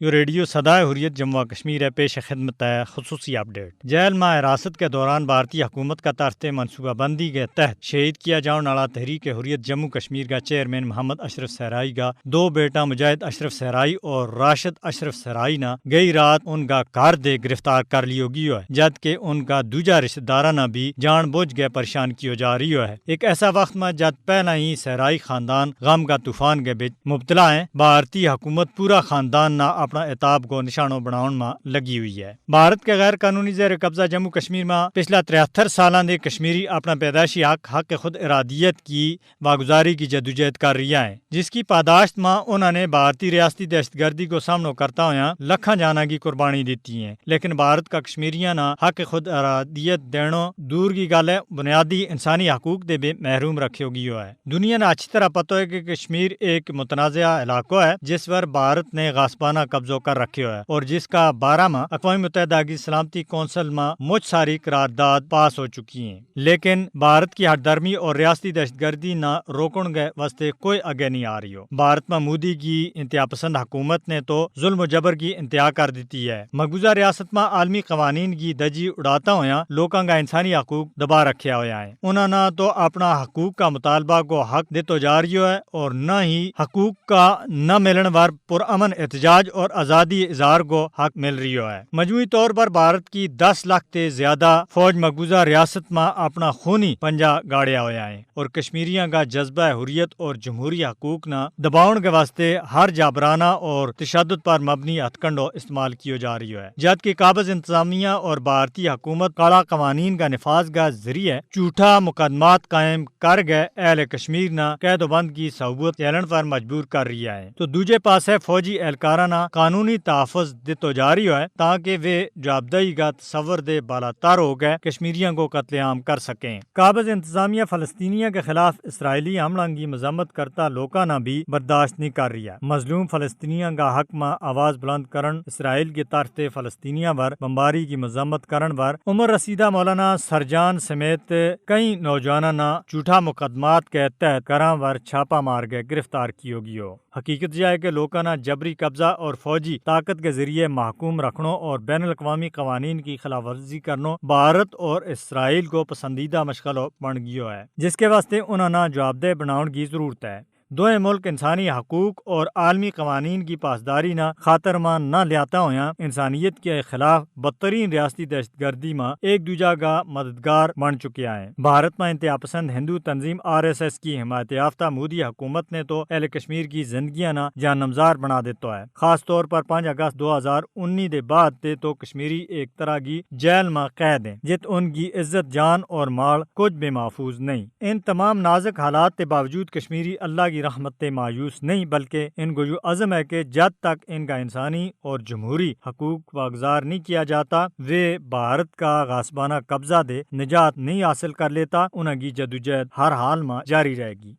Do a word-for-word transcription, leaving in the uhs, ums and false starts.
یوہ ریڈیو سدائے حریت جموں و کشمیر ہے، پیش خدمت ہے خصوصی اپڈیٹ۔ جیل ما حراست کے دوران بھارتی حکومت کا طرف تے منصوبہ بندی کے تحت شہید کیا جاؤن آڑا تحریک حریت جموں کشمیر کا چیئرمین محمد اشرف سہرائی کا دو بیٹا مجاہد اشرف سہرائی اور راشد اشرف سہرائی نا گئی رات ان کا گھر دے گرفتار کر لیو گیو ہے، جد کہ ان کا دوجا رشتہ داراں نا بھی جان بوجھ کے پریشان کیو جا رہیو ہے۔ ایک ایسا وقت ما جد پہلا ہی سہرائی خاندان غم کا طوفان کے بچ مبتلا ہیں، بھارتی حکومت پورا خاندان نا اپنا عتاب کو نشانو بناؤن ما لگی ہوئی ہے۔ بھارت کے غیر قانونی زیر قبضہ جموں کشمیر ما پچھلا تریہتر سالاں دے کشمیری اپنا پیدائشی حق حق خود ارادیت کی واگزاری کی جدوجہد کر رہیا ہیں، جس کی پاداشت ما انہاں نے بھارتی ریاستی دہشت گردی کو سامنو کرتا ہویا لکھاں جاناں کی قربانی دیتی ہیں، لیکن بھارت کا کشمیریاں نا حق خود ارادیت دینو دور کی گل ہے، بنیادی انسانی حقوق دے بھی محروم رکھیو گیو ہے۔ دنیا نا اچھی طرح پتو ہے کہ کشمیر ایک متنازعہ علاقو ہے، جس پر بھارت نے غاصبانہ قبضو کر رکھیو ہے اور جس کا بارہ ما اقوام متحدہ کی سلامتی کونسل ما مچ ساری قرارداد پاس ہو چکی ہیں، لیکن بھارت کی ہٹ دھرمی اور ریاستی دہشت گردی نا روکن کے واسطے کوئی اگے نہیں آ رہیو۔ بھارت ما مودی کی انتہا پسند حکومت نے تو ظلم و جبر کی انتہا کر دیتی ہے۔ مقبوضہ ریاست ما عالمی قوانین کی دجی اڑاتا ہویا لوکاں کا انسانی حقوق دبا رکھیا ہویا ہیں۔ انہاں نا تو اپنا حقوق کا مطالبہ کو حق دیتو جا رہیو ہے اور نہ ہی حقوق کا نہ ملن وار پرامن احتجاج اور آزادی اظہار کو حق مل رہیو ہے۔ مجموعی طور پر بھارت کی دس لاکھ تے زیادہ فوج مقبوضہ ریاست ما اپنا خونی پنجا گاڑیا ہویا ہیں اور کشمیریاں کا جذبہ حریت اور جمہوری حقوق نا دباؤن کے واسطے ہر جابرانہ اور تشدد پر مبنی ہتھکنڈو استعمال کیو جا رہیو ہے، جد کہ قابض انتظامیہ اور بھارتی حکومت کالا قوانین کا نفاذ کا ذریعے جھوٹا مقدمات قائم کر گئے اہل کشمیر نا قید و بند کی صحبت جیلن پر مجبور کر رہیا ہے، تو دوجے پاسے فوجی اہلکاراں نا قانونی تحفظ دتو جا رہیو ہے تاکہ ویہ جوابدہی کا تصور دے بالاتر ہو گئے کشمیریاں کو قتل عام کر سکیں۔ قابض انتظامیہ فلسطینیاں کے خلاف اسرائیلی حملہ کی مذمت کرتا لوکاں نا بھی برداشت نہیں کر رہیا۔ مظلوم فلسطینیاں کا حق ما آواز بلند کرن اسرائیل کے طرف تے فلسطینیاں ور بمباری کی مذمت کرن ور عمر رسیدہ مولانا سرجان سمیت کئی نوجواناں نا جھوٹا مقدمات کے تحت گھراں ور چھاپا مار کے گرفتار کیو گیو۔ حقیقت یاہ ہے کہ لوکاں نا جبری قبضہ اور فوجی طاقت کے ذریعے محکوم رکھنو اور بین الاقوامی قوانین کی خلاف ورزی کرنو بھارت اور اسرائیل کو پسندیدہ مشغلو بن گیو ہے، جس کے واسطے انہاں نا جوابدہ بناؤن کی ضرورت ہے۔ دوئے ملک انسانی حقوق اور عالمی قوانین کی پاسداری نا خاطر ما نہ لیاتا ہویا انسانیت کے خلاف بدترین ریاستی دہشت گردی ما ایک دوجہ کا مددگار بن چکیا ہیں۔ بھارت ما انتہا پسند ہندو تنظیم آر ایس ایس کی حمایت یافتہ مودی حکومت نے تو اہل کشمیر کی زندگیاں نا جہنمزار بنا دیتا ہے۔ خاص طور پر پانچ اگست دو ہزار انی دے بعد تے تو کشمیری ایک طرح کی جیل ما قید ہیں، جت ان کی عزت جان اور مال کچھ بھی محفوظ نہیں۔ ان تمام نازک حالات کے باوجود کشمیری اللہ کی رحمت تے مایوس نہیں، بلکہ ان کو یوہ عزم ہے کہ جد تک ان کا انسانی اور جمہوری حقوق واگزار نہیں کیا جاتا، ویہ بھارت کا غاصبانہ قبضہ دے نجات نہیں حاصل کر لیتا۔ انہاں کی جدوجہد ہر حال ما جاری رہے گی۔